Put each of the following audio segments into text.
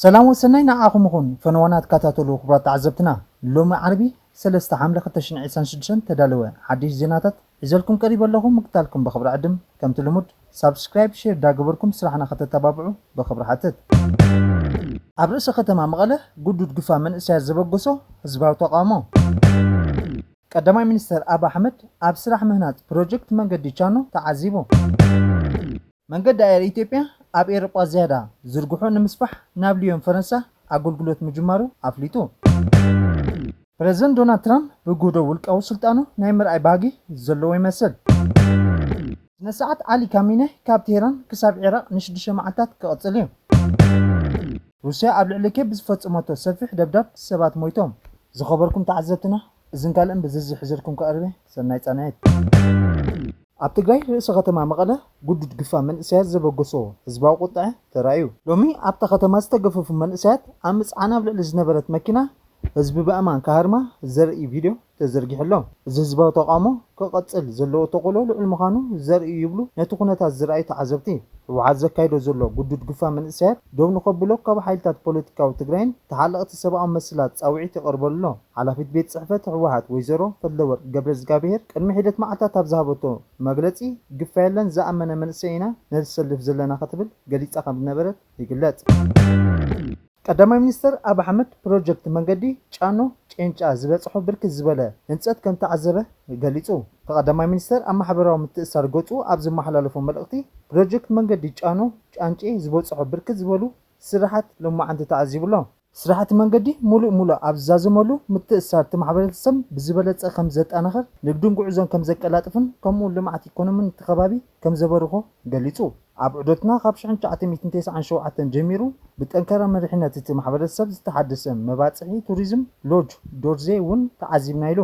ሰላም ወሰናይ ንዓኹም ይኹን ፈነዋና ትከታተሉ ክቡራት ተዓዘብትና። ሎሚ ዓርቢ ሰለስተ ሓምለ ክልተ ሽሕን ዕስራን ሽዱሽተን ተዳለወ ሓድሽ ዜናታት ሒዘልኩም ቀሪበ ኣለኹ። ምክታልኩም ብኽብሪ ዕድም ከምቲ ልሙድ ሳብስክራይብ፣ ሼር ዳገበርኩም ስራሕና ከተተባብዑ ብኽብሪ ሓትት። ኣብ ርእሰ ከተማ መቐለ ግዱድ ግፋ መንእሰያት ዘበገሶ ህዝባዊ ተቓውሞ። ቀዳማይ ሚኒስተር ኣብ ኣሕመድ ኣብ ስራሕ ምህናጽ ፕሮጀክት መንገዲ ቻኖ ተዓዚቡ። መንገዲ ኣየር ኢትዮጵያ ኣብ ኤውሮጳ ዝያዳ ዝርግሑ ንምስፋሕ ናብ ሊዮን ፈረንሳ ኣገልግሎት ምጅማሩ ኣፍሊጡ። ፕረዚደንት ዶናልድ ትራምፕ ብጉህዶ ውልቃዊ ስልጣኑ ናይ ምርኣይ ባህጊ ዘለዎ ይመስል። ስነ-ስርዓት ዓሊ ካሚነ ካብ ቴህራን ክሳብ ዒራቕ ንሽዱሽተ መዓልታት ክቕጽል እዩ። ሩስያ ኣብ ልዕሊ ኬቭ ብዝፈጸመቶ ሰፊሕ ደብዳብ ሰባት ሞይቶም። ዝኸበርኩም ተዓዘብትና፣ እዝን ካልእን ብዝርዝር ሒዘልኩም ክቐርብ እየ። ሰናይ ጻንሒት። ኣብ ትግራይ ርእሰ ከተማ መቐለ ግዱድ ግፋ መንእሰያት ዘበገሶ ህዝባዊ ቁጥዐ ተራእዩ። ሎሚ ኣብታ ከተማ ዝተገፈፉ መንእሰያት ኣብ ምጽዓን ኣብ ልዕሊ ዝነበረት መኪና ህዝቢ ብኣእማን ክሃርማ ዘርኢ ቪድዮ ተዘርጊሑ ኣሎ። እዚ ህዝባዊ ተቓውሞ ክቐጽል ዘለዎ ተኽእሎ ልዑል ምዃኑ ዘርኢ እዩ ይብሉ ነቲ ኩነታት ዝረኣዩ ተዓዘብቲ። ህወሓት ዘካይዶ ዘሎ ግዱድ ግፋ መንእሰያት ደው ንኸብሎ ካብ ሓይልታት ፖለቲካዊ ትግራይን ተሓለቕቲ ሰብኣዊ መሰላት ጻውዒት ይቐርበሉ ኣሎ። ሓላፊት ቤት ጽሕፈት ህወሓት ወይዘሮ ፈለወርቅ ገብረዝጋብሄር ቅድሚ ሒደት መዓልታት ኣብ ዝሃበቶ መግለጺ፣ ግፋ የለን፣ ዝኣመነ መንእሰይ ኢና ነሰልፍ ዘለና ክትብል ገሊጻ ከም ዝነበረት ይግለጽ። ቀዳማይ ሚኒስተር ኣብ ኣሕመድ ፕሮጀክት መንገዲ ጫኖ ጨንጫ ዝበጽሖ ብርክት ዝበለ ህንጸት ከም ተዓዘበ ገሊጹ። እቲ ቀዳማይ ሚኒስተር ኣብ ማሕበራዊ ምትእስሳር ገጹ ኣብ ዘመሓላለፎ መልእኽቲ፣ ፕሮጀክት መንገዲ ጫኖ ጫንጬ ዝበጽሖ ብርክት ዝበሉ ስራሓት ሎማዓንቲ ተዓዚቡ ኣሎ። ስራሕቲ መንገዲ ሙሉእ ሙሉእ ኣብ ዝዛዘመሉ፣ ምትእስሳር እቲ ማሕበረተሰብ ብዝበለጸ ከም ዘጠናኽር፣ ንግድን ጉዕዞን ከም ዘቀላጥፍን ከምኡውን ልምዓት ኢኮኖሚን እቲ ከባቢ ከም ዘበርኾ ገሊጹ። ኣብ ዑደትና ካብ ሽሕን ትሽዓተ ሚእትን ተስዓን ሸውዓተን ጀሚሩ ብጠንካራ መሪሕነት እቲ ማሕበረተሰብ ዝተሓደሰ መባጽሒ ቱሪዝም ሎጅ ዶርዜ እውን ተዓዚብና ኢሉ።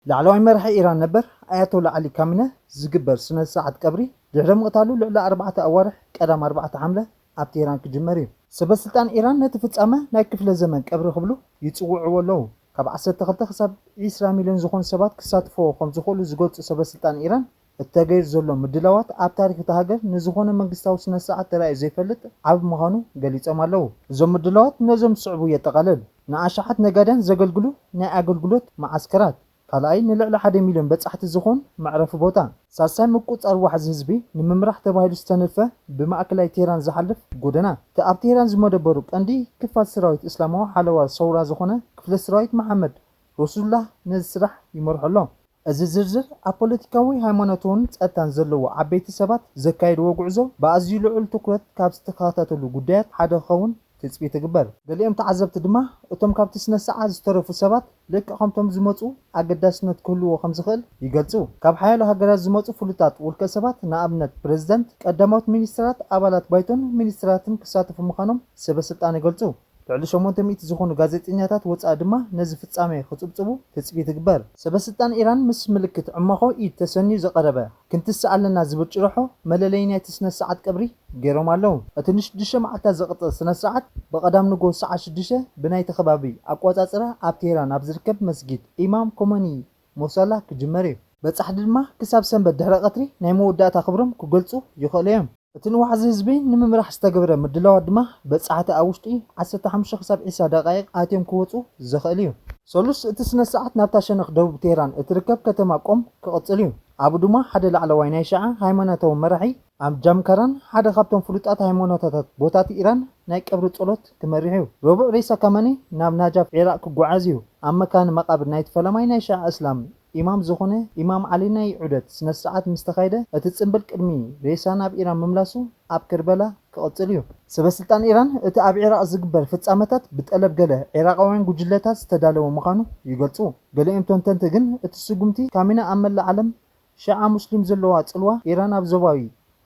ላዕለዋይ መራሒ ኢራን ነበር ኣያቶላ ዓሊ ካሚነ ዝግበር ስነ ስርዓት ቀብሪ ድሕሪ ምቕታሉ ልዕሊ ኣርባዕተ ኣዋርሕ ቀዳም ኣርባዕተ ሓምለ ኣብ ቴህራን ክጅመር እዩ። ሰበስልጣን ኢራን ነቲ ፍጻመ ናይ ክፍለ ዘመን ቀብሪ ክብሉ ይጽውዕዎ ኣለዉ። ካብ ዓሰርተ ክልተ ክሳብ ዕስራ ሚልዮን ዝኾኑ ሰባት ክሳትፍዎ ከም ዝኽእሉ ዝገልጹ ሰበስልጣን ኢራን፣ እቲ ተገይሩ ዘሎ ምድላዋት ኣብ ታሪኽ እታ ሃገር ንዝኾነ መንግስታዊ ስነ ስርዓት ተራእዩ ዘይፈልጥ ዓቢ ምዃኑ ገሊጾም ኣለዉ። እዞም ምድላዋት ነዞም ዝስዕቡ የጠቓልል። ንኣሽሓት ነጋድያን ዘገልግሉ ናይ ኣገልግሎት መዓስከራት፣ ካልኣይ ንልዕሊ ሓደ ሚልዮን በጻሕቲ ዝኾን መዕረፊ ቦታ፣ ሳልሳይ ምቁጽጻር ዋሕዚ ህዝቢ ንምምራሕ ተባሂሉ ዝተነድፈ ብማእከላይ ቴህራን ዝሓልፍ ጎደና፣ እቲ ኣብ ቴህራን ዝመደበሩ ቀንዲ ክፋል ሰራዊት እስላማዊ ሓለዋ ሰውራ ዝኾነ ክፍለ ሰራዊት መሓመድ ረሱሉላህ ነዚ ስራሕ ይመርሖ ኣሎ። እዚ ዝርዝር ኣብ ፖለቲካዊ፣ ሃይማኖታውን ጸጥታን ዘለዎ ዓበይቲ ሰባት ዘካየድዎ ጉዕዞ ብኣዝዩ ልዑል ትኹረት ካብ ዝተኸታተሉ ጉዳያት ሓደ ክኸውን ትጽቢት ይግበር። ገሊኦም ተዓዘብቲ ድማ እቶም ካብቲ ስነ ስርዓት ዝተረፉ ሰባት ልክዕ ከምቶም ዝመጹ ኣገዳስነት ክህልዎ ከም ዝኽእል ይገልጹ። ካብ ሓያሎ ሃገራት ዝመጹ ፍሉጣት ውልቀ ሰባት፣ ንኣብነት ፕረዚደንት፣ ቀዳሞት ሚኒስትራት፣ ኣባላት ባይቶን ሚኒስትራትን ክሳተፉ ምዃኖም ሰበ ስልጣን ይገልጹ። ልዕሊ ሸሞንተ ሚእቲ ዝኾኑ ጋዜጠኛታት ወጻኢ ድማ ነዚ ፍጻሜ ክጽብጽቡ ትጽቢት ይግበር። ሰበ ስልጣን ኢራን ምስ ምልክት ዕማኾ ኢድ ተሰንዩ ዝቐረበ ክንትስእ ኣለና ዝብል ጭርሖ መለለዪ ናይቲ ስነ ስርዓት ቀብሪ ገይሮም ኣለዉ። እቲ ንሽዱሽተ መዓልታት ዝቕጽል ስነ ስርዓት ብቐዳም ንግሆ ሰዓት ሽዱሽተ ብናይቲ ከባቢ ኣቆጻጽራ ኣብ ቴህራን ኣብ ዝርከብ መስጊድ ኢማም ኮመኒ ሞሳላ ክጅመር እዩ። በጻሕቲ ድማ ክሳብ ሰንበት ድሕሪ ቀትሪ ናይ መወዳእታ ክብሮም ክገልጹ ይኽእሉ እዮም። እቲ ንዋሕዚ ህዝቢ ንምምራሕ ዝተገብረ ምድላዋት ድማ በጻሕቲ ኣብ ውሽጢ ዓሰርተ ሓሙሽተ ክሳብ ዕስራ ደቃይቕ ኣትዮም ክወጹ ዘኽእል እዩ። ሰሉስ እቲ ስነ ስርዓት ናብታ ሸነኽ ደቡብ ቴህራን እትርከብ ከተማ ቆም ክቕጽል እዩ። ኣብኡ ድማ ሓደ ላዕለዋይ ናይ ሸዓ ሃይማኖታዊ መራሒ ኣብ ጃምካራን ሓደ ካብቶም ፍሉጣት ሃይማኖታታት ቦታት ኢራን ናይ ቀብሪ ጸሎት ክመርሕ እዩ። ረቡዕ ሬሳ ካመኒ ናብ ናጃፍ ዒራቕ ክጓዓዝ እዩ። ኣብ መካነ መቓብር ናይቲ ፈላማይ ናይ ሸዓ እስላም ኢማም ዝኾነ ኢማም ዓሊ ናይ ዑደት ስነ ስርዓት ምስ ተኻየደ፣ እቲ ጽምብል ቅድሚ ሬሳ ናብ ኢራን ምምላሱ ኣብ ከርበላ ክቕጽል እዩ። ሰበ ስልጣን ኢራን እቲ ኣብ ዒራቕ ዝግበር ፍጻመታት ብጠለብ ገለ ዒራቓውያን ጉጅለታት ዝተዳለወ ምዃኑ ይገልጹ። ገሊኦም ተንተንቲ ግን እቲ ስጉምቲ ካሚነ ኣብ መላእ ዓለም ሸዓ ሙስሊም ዘለዋ ጽልዋ ኢራን ኣብ ዞባዊ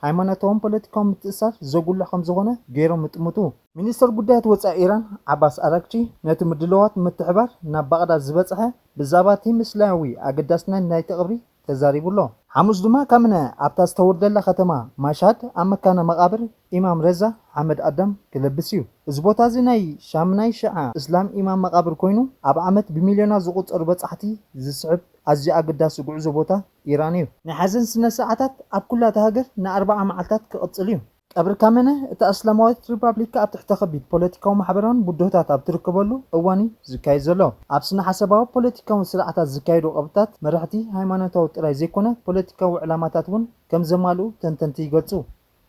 ሃይማኖታውን ፖለቲካውን ምትእስሳር ዘጉልሕ ከም ዝኾነ ገይሮም ይጥምቱ። ሚኒስተር ጉዳያት ወጻኢ ኢራን ዓባስ ኣራግቺ ነቲ ምድላዋት ምትሕባር ናብ ባቕዳድ ዝበጽሐ ብዛዕባ እቲ ምስላዊ ኣገዳስነት ናይቲ ቀብሪ ተዛሪቡ ኣሎ። ሓሙስ ድማ ካምነ ኣብታ ዝተወልደላ ከተማ ማሻድ ኣብ መካነ መቓብር ኢማም ረዛ ሓመድ ኣዳም ክለብስ እዩ። እዚ ቦታ እዚ ናይ ሻምናይ ሽዓ እስላም ኢማም መቓብር ኮይኑ ኣብ ዓመት ብሚልዮናት ዝቑጸሩ በጻሕቲ ዝስሕብ ኣዝዩ ኣገዳሲ ጉዕዞ ቦታ ኢራን እዩ። ናይ ሓዘን ስነ ስርዓታት ኣብ ኩላታ ሃገር ንኣርባዓ መዓልታት ክቕጽል እዩ። ቀብሪ ካሜነ፣ እታ እስላማዊት ሪፓብሊክ ኣብ ትሕተ ከቢድ ፖለቲካዊ ማሕበራውን ብድሆታት ኣብ ትርከበሉ እዋን እዩ ዝካየድ ዘሎ። ኣብ ስነ ሓሳባዊ ፖለቲካውን ስርዓታት ዝካየዱ ቀብርታት መራሕቲ ሃይማኖታዊ ጥራይ ዘይኮነ ፖለቲካዊ ዕላማታት እውን ከም ዘማልኡ ተንተንቲ ይገልጹ።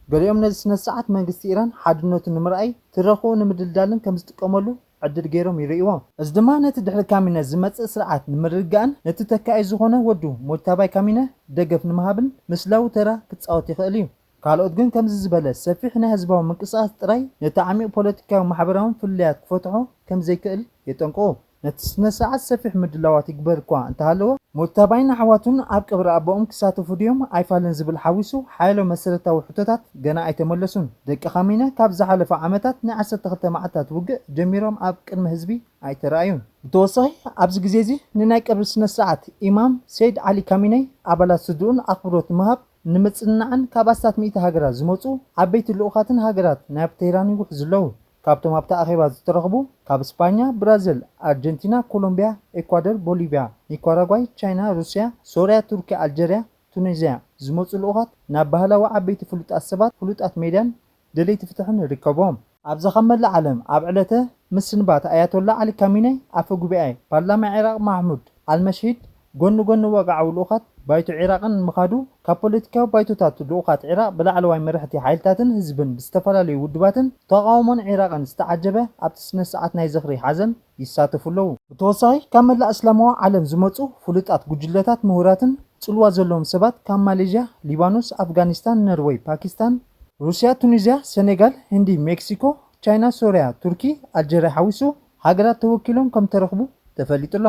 ገሊኦም ነዚ ስነ ስርዓት መንግስቲ ኢራን ሓድነቱ ንምርኣይ ትረኽኡ ንምድልዳልን ከም ዝጥቀመሉ ዕድል ገይሮም ይርእይዎ። እዚ ድማ ነቲ ድሕሪ ካሚነ ዝመጽእ ስርዓት ንምርግጋእን ነቲ ተካኢ ዝኾነ ወዱ ሞጅታባይ ካሚነ ደገፍ ንምሃብን ምስላዊ ተራ ክጻወት ይኽእል እዩ። ካልኦት ግን ከምዚ ዝበለ ሰፊሕ ናይ ህዝባዊ ምንቅስቓስ ጥራይ ነቲ ዓሚቕ ፖለቲካዊ ማሕበራውን ፍልልያት ክፈትሖ ከም ዘይክእል የጠንቅቑ። ነቲ ስነ ስርዓት ሰፊሕ ምድላዋት ይግበር እኳ እንተሃለወ፣ ሞጅታባይን ኣሕዋቱን ኣብ ቀብሪ ኣቦኦም ክሳተፉ ድዮም ኣይፋልን ዝብል ሓዊሱ ሓያሎ መሰረታዊ ሕቶታት ገና ኣይተመለሱን። ደቂ ካሚነ ካብ ዝሓለፈ ዓመታት ናይ ዓሰርተ ክልተ መዓልታት ውግእ ጀሚሮም ኣብ ቅድሚ ህዝቢ ኣይተረኣዩን። ብተወሳኺ ኣብዚ ግዜ እዚ ንናይ ቀብሪ ስነ ስርዓት ኢማም ሰይድ ዓሊ ካሚነይ ኣባላት ስድርኡን ኣኽብሮት ንምሃብ ንምጽንናዕን ካብ ኣስታት ሚእቲ ሃገራት ዝመጹ ዓበይቲ ልኡኻትን ሃገራት ናብ ቴህራን ይውሕዙ ኣለዉ። ካብቶም ኣብቲ ኣኼባ ዝተረኽቡ ካብ ስፓኛ፣ ብራዚል፣ ኣርጀንቲና፣ ኮሎምቢያ፣ ኤኳዶር፣ ቦሊቪያ፣ ኒካራጓይ፣ ቻይና፣ ሩስያ፣ ሶርያ፣ ቱርኪ፣ ኣልጀርያ፣ ቱኒዝያ ዝመጹ ልኡኻት ናብ ባህላዊ ዓበይቲ ፍሉጣት ሰባት፣ ፍሉጣት ሜድያን ደለይቲ ፍትሕን ይርከብዎም። ኣብዛ ካብ መላእ ዓለም ኣብ ዕለተ ምስንባት ኣያቶላ ዓሊ ካሚነይ ኣፈ ጉባኤ ፓርላማ ዒራቕ ማሕሙድ ኣልመሽሂድ ጎኒ ጎኒ ወግዓዊ ልኡኻት ባይቶ ዒራቕን ምኻዱ ካብ ፖለቲካዊ ባይቶታት ልኡኻት ዒራቕ ብላዕለዋይ መራሕቲ ሓይልታትን ህዝብን ብዝተፈላለዩ ውድባትን ተቓውሞን ዒራቕን ዝተዓጀበ ኣብቲ ስነ ስርዓት ናይ ዝኽሪ ሓዘን ይሳተፉ ኣለዉ። ብተወሳኺ ካብ መላእ እስላማዊ ዓለም ዝመጹ ፍሉጣት ጉጅለታት ምሁራትን ጽልዋ ዘለዎም ሰባት ካብ ማሌዥያ፣ ሊባኖስ፣ ኣፍጋኒስታን፣ ነርወይ፣ ፓኪስታን፣ ሩስያ፣ ቱኒዝያ፣ ሰኔጋል፣ ህንዲ፣ ሜክሲኮ፣ ቻይና፣ ሶርያ፣ ቱርኪ፣ ኣልጀርያ ሓዊሱ ሃገራት ተወኪሎም ከም ተረኽቡ ተፈሊጡ ኣሎ።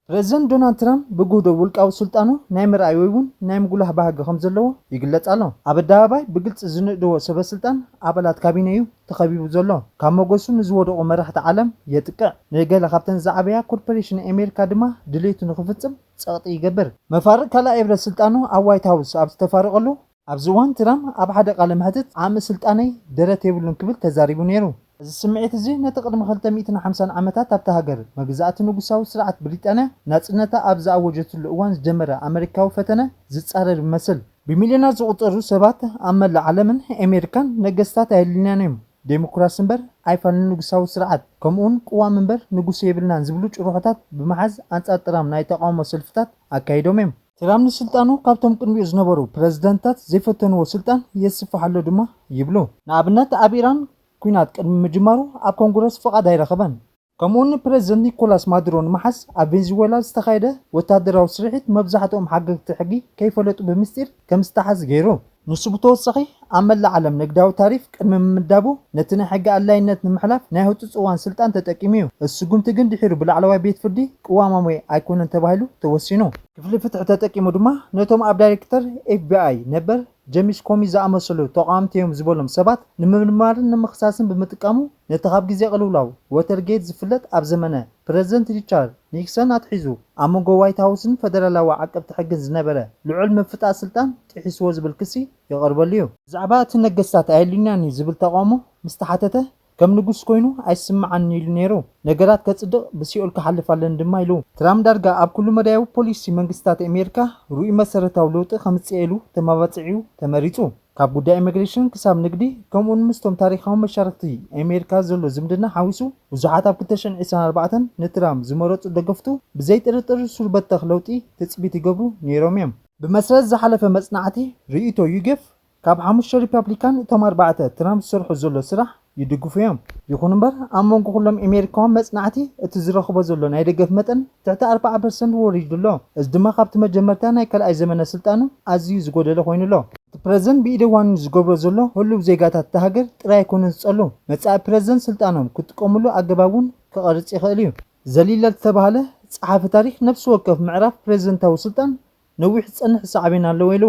ፕረዚደንት ዶናልድ ትራምፕ ብጉህዶ ውልቃዊ ስልጣኑ ናይ ምርኣይ ወይ እውን ናይ ምጉላህ ባህጊ ከም ዘለዎ ይግለጽ ኣሎ። ኣብ ኣደባባይ ብግልጺ ዝንእድዎ ሰበ ስልጣን ኣባላት ካቢነ እዩ ተኸቢቡ ዘሎ። ካብ መገሱ ንዝወደቑ መራሕቲ ዓለም የጥቅዕ። ንገለ ካብተን ዝዓበያ ኮርፖሬሽን ኣሜሪካ ድማ ድሌቱ ንኽፍጽም ጸቕጢ ይገብር። መፋርቕ ካልኣይ ዕብረ ስልጣኑ ኣብ ዋይት ሃውስ ኣብ ዝተፋረቐሉ ኣብዚ እዋን ትራምፕ ኣብ ሓደ ቃለ መሕትት ዓሚ ስልጣነይ ደረት የብሉን ክብል ተዛሪቡ ነይሩ። እዚ ስምዒት እዚ ነቲ ቅድሚ ክልተ ሚእትን ሓምሳን ዓመታት ኣብታ ሃገር መግዛእቲ ንጉሳዊ ስርዓት ብሪጣንያ ናጽነታ ኣብ ዝኣወጀትሉ እዋን ዝጀመረ ኣመሪካዊ ፈተነ ዝጻረር ይመስል። ብሚልዮናት ዝቑጸሩ ሰባት ኣብ መላእ ዓለምን ኣሜሪካን ነገስታት ኣየድልዩናን እዮም፣ ዴሞክራሲ እምበር ኣይፋልን ንጉሳዊ ስርዓት፣ ከምኡውን ቅዋም እምበር ንጉስ የብልናን ዝብሉ ጭርሖታት ብምሓዝ ኣንጻር ትራምፕ ናይ ተቓውሞ ሰልፍታት ኣካይዶም እዮም። ትራምፕ ንስልጣኑ ካብቶም ቅድሚኡ ዝነበሩ ፕረዚደንታት ዘይፈተንዎ ስልጣን የስፍሕ ኣሎ ድማ ይብሉ። ንኣብነት ኣብ ኢራን ኲናት ቅድሚ ምጅማሩ ኣብ ኮንግረስ ፍቓድ ኣይረኸበን። ከምኡውን ንፕረዚደንት ኒኮላስ ማዱሮ ንምሓዝ ኣብ ቬንዙዌላ ዝተኻየደ ወታደራዊ ስርሒት መብዛሕትኦም ሓገግቲ ሕጊ ከይፈለጡ ብምስጢር ከም ዝተሓዝ ገይሩ። ንሱ ብተወሳኺ ኣብ መላእ ዓለም ንግዳዊ ታሪፍ ቅድሚ ምምዳቡ ነቲ ናይ ሕጊ ኣድላይነት ንምሕላፍ ናይ ህጹጽ እዋን ስልጣን ተጠቂሙ እዩ። እቲ ስጉምቲ ግን ድሒሩ ብላዕለዋይ ቤት ፍርዲ ቅዋማዊ ኣይኮነን ተባሂሉ ተወሲኑ። ክፍሊ ፍትሒ ተጠቂሙ ድማ ነቶም ኣብ ዳይሬክተር ኤፍ ቢ ኣይ ነበር ጀሚስ ኮሚ ዝኣመሰሉ ተቓወምቲ እዮም ዝበሎም ሰባት ንምምርማርን ንምኽሳስን ብምጥቃሙ ነቲ ካብ ግዜ ቅልውላው ወተርጌት ዝፍለጥ ኣብ ዘመነ ፕረዚደንት ሪቻርድ ኒክሰን ኣትሒዙ ኣብ መንጎ ዋይት ሃውስን ፈደራላዊ ዓቀብቲ ሕግን ዝነበረ ልዑል ምፍጣጥ ስልጣን ጥሒስዎ ዝብል ክሲ ይቐርበሉ እዩ። ብዛዕባ እቲ ነገስታት ኣየድልዩናን እዩ ዝብል ተቓውሞ ምስ ተሓተተ ከም ንጉስ ኮይኑ ኣይስምዓን ኢሉ ነይሩ። ነገራት ከጽድቕ ብሲኦል ክሓልፍ ኣለኒ ድማ ኢሉ። ትራምፕ ዳርጋ ኣብ ኩሉ መዳያዊ ፖሊሲ መንግስታት ኣሜሪካ ርኡይ መሰረታዊ ለውጢ ከምጽእ ኢሉ ተመባጽዒኡ ተመሪጹ። ካብ ጉዳይ ኢሚግሬሽን ክሳብ ንግዲ ከምኡውን ምስቶም ታሪኻዊ መሻርክቲ ኣሜሪካ ዘሎ ዝምድና ሓዊሱ ብዙሓት ኣብ ክልተ ሽሕን ዕስራን ኣርባዕተን ንትራምፕ ዝመረጹ ደገፍቱ ብዘይ ጥርጥር ሱር በተኽ ለውጢ ትጽቢት ይገብሩ ነይሮም እዮም። ብመሰረት ዝሓለፈ መጽናዕቲ ርእይቶ ዩገፍ ካብ ሓሙሽተ ሪፓብሊካን እቶም ኣርባዕተ ትራምፕ ዝሰርሑ ዘሎ ስራሕ ይድግፉ እዮም። ይኹን እምበር ኣብ መንጎ ኩሎም ኣሜሪካውያን መጽናዕቲ እቲ ዝረኽቦ ዘሎ ናይ ደገፍ መጠን ትሕቲ ኣርባዓ ፐርሰንት ወሪዱ ኣሎ። እዚ ድማ ካብቲ መጀመርታ ናይ ካልኣይ ዘመነ ስልጣኑ ኣዝዩ ዝጎደለ ኮይኑ ኣሎ። እቲ ፕረዚደንት ብኢደ ዋኒኑ ዝገብሮ ዘሎ ህሉው ዜጋታት እታ ሃገር ጥራይ ኣይኮነን ዝጸሉ። መጻኢ ፕረዚደንት ስልጣኖም ክጥቀምሉ ኣገባብ እውን ክቐርጽ ይኽእል እዩ። ዘሊለ ዝተባህለ ጸሓፊ ታሪኽ ነፍሲ ወከፍ ምዕራፍ ፕረዚደንታዊ ስልጣን ነዊሕ ዝጸንሕ ሳዕቤን ኣለዎ ኢሉ።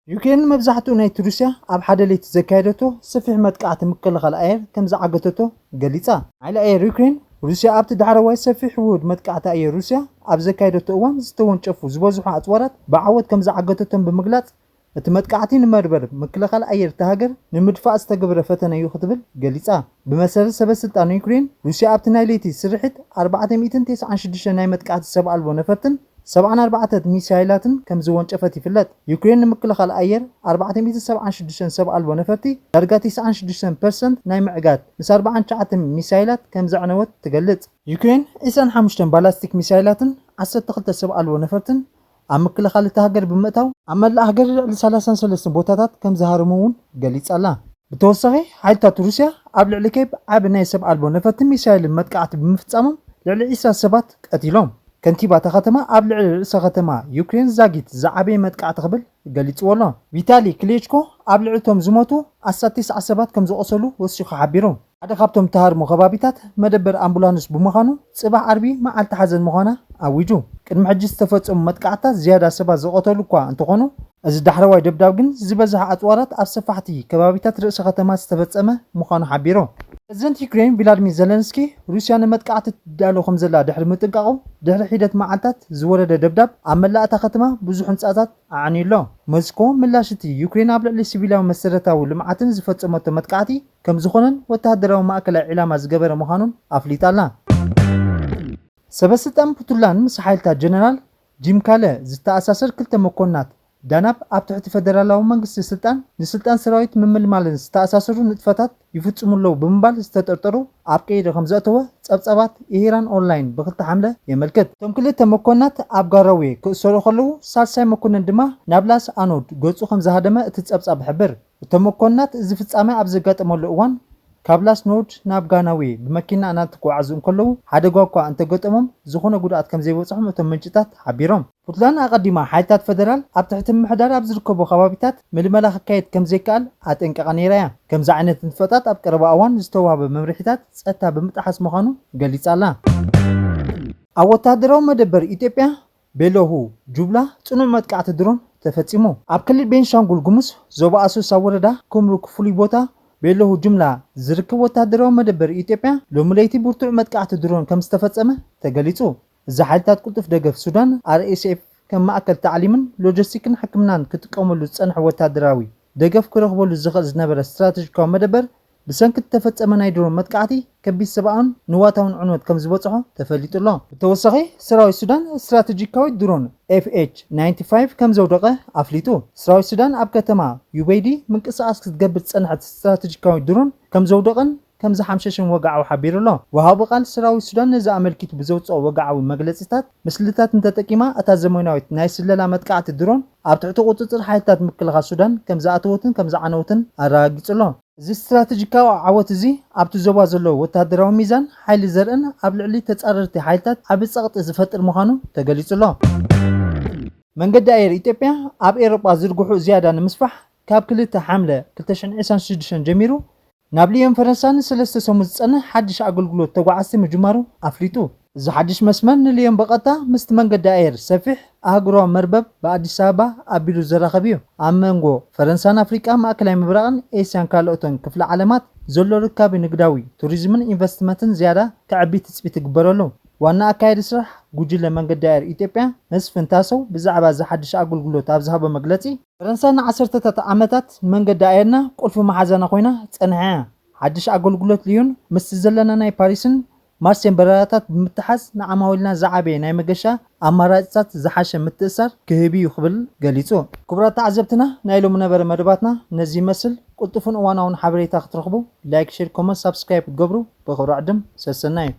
ዩክሬን መብዛሕትኡ ናይቲ ሩስያ ኣብ ሓደ ለይቲ ዘካየደቶ ሰፊሕ መጥቃዕቲ ምክልኻል ኣየር ከም ዝዓገተቶ ገሊጻ። ሓይሊ ኣየር ዩክሬን ሩስያ ኣብቲ ዳሕረዋይ ሰፊሕ ውሁድ መጥቃዕቲ ኣየር ሩስያ ኣብ ዘካየደቶ እዋን ዝተወንጨፉ ዝበዝሑ ኣጽዋራት ብዓወት ከም ዝዓገተቶም ብምግላጽ እቲ መጥቃዕቲ ንመርበር ምክልኻል ኣየር እታ ሃገር ንምድፋእ ዝተገብረ ፈተነ እዩ ክትብል ገሊጻ። ብመሰረት ሰበ ስልጣን ዩክሬን ሩስያ ኣብቲ ናይ ለይቲ ስርሒት ኣርባዕተ ሚእትን ተስዓን ሽዱሽተን ናይ መጥቃዕቲ ሰብ ኣልቦ ነፈርትን ሰብዓን ኣርባዕተን ሚሳይላትን ከም ዝወንጨፈት ይፍለጥ። ዩክሬን ንምክልኻል ኣየር ኣርባዕተ ሚእቲ ሰብዓን ሽዱሽተን ሰብ ኣልቦ ነፈርቲ፣ ዳርጋ ተስዓን ሽዱሽተን ፐርሰንት ናይ ምዕጋት፣ ምስ ኣርባዓን ትሽዓተን ሚሳይላት ከም ዘዕነወት ትገልጽ። ዩክሬን ዕስራን ሓሙሽተን ባላስቲክ ሚሳይላትን ዓሰርተ ክልተ ሰብ ኣልቦ ነፈርትን ኣብ ምክልኻል እታ ሃገር ብምእታው፣ ኣብ መላእ ሃገር ልዕሊ ሰላሳን ሰለስተን ቦታታት ከም ዝሃረሙ እውን ገሊጻ ኣላ። ብተወሳኺ፣ ሓይልታት ሩስያ ኣብ ልዕሊ ኬብ ዓቢ ናይ ሰብ ኣልቦ ነፈርትን ሚሳይልን መጥቃዕቲ ብምፍጻሞም፣ ልዕሊ ዕስራ ሰባት ቀቲሎም። ከንቲባ እታ ከተማ ኣብ ልዕሊ ርእሰ ከተማ ዩክሬን ዛጊት ዝዓበየ መጥቃዕቲ ክብል ገሊጽዎ ኣሎ። ቪታሊ ክሊችኮ ኣብ ልዕሊ እቶም ዝሞቱ ኣስታት ተስዓ ሰባት ከም ዝቖሰሉ ወሲኹ ሓቢሩ። ሓደ ካብቶም እተሃርሙ ከባቢታት መደበር ኣምቡላንስ ብምዃኑ፣ ጽባሕ ዓርቢ መዓልቲ ሓዘን ምዃና ኣዊጁ። ቅድሚ ሕጂ ዝተፈጸሙ መጥቃዕትታት ዝያዳ ሰባት ዝቐተሉ እኳ እንተኾኑ፣ እዚ ዳሕረዋይ ደብዳብ ግን ዝበዝሐ ኣጽዋራት ኣብ ሰፋሕቲ ከባቢታት ርእሰ ከተማ ዝተፈጸመ ምዃኑ ሓቢሩ። ፕረዚደንት ዩክሬን ቪላድሚር ዘለንስኪ፣ ሩስያ ንመጥቃዕቲ ትዳሎ ከም ዘላ ድሕሪ ምጥንቃቑ፣ ድሕሪ ሒደት መዓልታት ዝወረደ ደብዳብ ኣብ መላእ እታ ከተማ ብዙሕ ህንጻታት ኣዕንዩ ኣሎ። ሞስኮ ምላሽ እቲ ዩክሬን ኣብ ልዕሊ ሲቪላዊ መሰረታዊ ልምዓትን ዝፈጸመቶ መጥቃዕቲ ከም ዝኾነን ወተሃደራዊ ማእከላይ ዒላማ ዝገበረ ምዃኑን ኣፍሊጣ ኣላ። ሰበ ስልጣን ፑንትላንድ ምስ ሓይልታት ጀነራል ጂም ካለ ዝተኣሳሰር ክልተ መኮንናት ዳናብ ኣብ ትሕቲ ፈደራላዊ መንግስቲ ስልጣን ንስልጣን ሰራዊት ምምልማልን ዝተኣሳሰሩ ንጥፈታት ይፍጽሙ ኣለዉ ብምባል ዝተጠርጠሩ ኣብ ቀይዲ ከም ዘእተወ ጸብጻባት ኢሂራን ኦንላይን ብክልተ ሓምለ የመልክት። እቶም ክልተ መኮንናት ኣብ ጋራዌ ክእሰሩ ከለዉ፣ ሳልሳይ መኮንን ድማ ናብ ላስ ኣኖድ ገጹ ከም ዝሃደመ እቲ ጸብጻብ ይሕብር። እቶም መኮንናት እዚ ፍጻመ ኣብ ዘጋጠመሉ እዋን፣ ካብ ላስ ኖድ ናብ ጋናዌ ብመኪና እናተጓዓዙ እንከለዉ፣ ሓደጋ እኳ እንተገጠሞም፣ ዝኾነ ጉድኣት ከም ዘይበጽሖም እቶም ምንጭታት ሓቢሮም። ፑንትላንድ ኣቐዲማ ሓይልታት ፈደራል ኣብ ትሕቲ ምምሕዳር ኣብ ዝርከቡ ከባቢታት ምልመላ ክካየድ ከም ዘይከኣል ኣጠንቂቓ ነይራ እያ። ከምዚ ዓይነት ንጥፈታት ኣብ ቀረባ እዋን ዝተዋህበ መምርሒታት ጸጥታ ብምጥሓስ ምዃኑ ገሊጻ ኣላ። ኣብ ወተሃደራዊ መደበር ኢትዮጵያ ቤሎሁ ጁብላ ጽኑዕ መጥቃዕቲ ድሮን ተፈጺሙ። ኣብ ክልል ቤንሻንጉል ጉሙዝ ዞባ ኣሶሳ ወረዳ ኩምሩክ ፍሉይ ቦታ ቤሎሁ ጁምላ ዝርከብ ወተሃደራዊ መደበር ኢትዮጵያ ሎሚ ለይቲ ብርቱዕ መጥቃዕቲ ድሮን ከም ዝተፈጸመ ተገሊጹ። እዚ ሓይልታት ቅልጡፍ ደገፍ ሱዳን፣ ኣር ኤስ ኤፍ፣ ከም ማእከል ታዕሊምን ሎጂስቲክን ሕክምናን ክጥቀመሉ ዝጸንሐ ወተሃደራዊ ደገፍ ክረኽበሉ ዝኽእል ዝነበረ ስትራተጂካዊ መደበር ብሰንኪ እተፈጸመ ናይ ድሮን መጥቃዕቲ ከቢድ ሰብኣውን ንዋታውን ዕንወት ከም ዝበጽሖ ተፈሊጡ ኣሎ። ብተወሳኺ፣ ሰራዊት ሱዳን ስትራተጂካዊ ድሮን ኤፍ ኤች ናይንቲ ፋይቭ ከም ዘውደቐ ኣፍሊጡ። ሰራዊት ሱዳን ኣብ ከተማ ዩበይዲ ምንቅስቓስ ክትገብር ዝጸንሐት ስትራተጂካዊ ድሮን ከም ዘውደቐን ከም ዝሓምሸሸን ወግዓዊ ሓቢሩ ኣሎ። ወሃቢ ቃል ሰራዊት ሱዳን ነዚ ኣመልኪቱ ብዘውጽኦ ወግዓዊ መግለጺታት፣ ምስልታት እንተጠቂማ እታ ዘመናዊት ናይ ስለላ መጥቃዕቲ ድሮን ኣብ ትሕቲ ቁጽጽር ሓይልታት ምክልኻል ሱዳን ከም ዝኣተወትን ከም ዝዓነወትን ኣረጋጊጹ ኣሎ። እዚ ስትራተጂካዊ ዓወት እዚ ኣብቲ ዞባ ዘሎ ወተሃደራዊ ሚዛን ሓይሊ ዘርእን ኣብ ልዕሊ ተጻረርቲ ሓይልታት ዓቢ ጸቕጢ ዝፈጥር ምዃኑ ተገሊጹ ኣሎ። መንገዲ ኣየር ኢትዮጵያ ኣብ ኤውሮጳ ዝርግሑ ዝያዳ ንምስፋሕ ካብ ክልተ ሓምለ ክልተ ሽሕን ዕስራን ሽዱሽተን ጀሚሩ ናብ ልዮን ፈረንሳ ንሰለስተ ሰሙን ዝጸንሕ ሓድሽ ኣገልግሎት ተጓዓዝቲ ምጅማሩ ኣፍሊጡ። እዚ ሓድሽ መስመር ንልዮን ብቐጥታ ምስቲ መንገዲ ኣየር ሰፊሕ ኣህጉራዊ መርበብ ብኣዲስ ኣበባ ኣቢሉ ዘራኽብ እዩ። ኣብ መንጎ ፈረንሳን ኣፍሪቃ፣ ማእከላይ ምብራቕን ኤስያን ካልኦትን ክፍለ ዓለማት ዘሎ ርካቢ ንግዳዊ፣ ቱሪዝምን ኢንቨስትመንትን ዝያዳ ከዕቢ ትጽቢት ይግበረሉ። ዋና ኣካያዲ ስራሕ ጉጅለ መንገዲ ኣየር ኢትዮጵያ መስፍን ታሰው ብዛዕባ እዚ ሓድሽ ኣገልግሎት ኣብ ዝሃቦ መግለጺ፣ ፈረንሳ ንዓሰርተታት ዓመታት መንገዲ ኣየርና ቁልፊ መሓዛና ኮይና ጸኒሓ እያ። ሓድሽ ኣገልግሎት ልዮን ምስቲ ዘለና ናይ ፓሪስን ማርሴን በረራታት ብምትሓዝ ንዓማዊልና ዝዓበየ ናይ መገሻ ኣማራጺታት ዝሓሸ ምትእስሳር ክህብ እዩ ክብል ገሊጹ። ክቡራት ተዓዘብትና፣ ናይ ሎሚ ነበረ መደባትና ነዚ ይመስል። ቅልጡፍን እዋናውን ሓበሬታ ክትረኽቡ ላይክ፣ ሼር፣ ኮመንት፣ ሳብስክራይብ ክትገብሩ ብኽብሪ ዕድም ሰሰናዩ።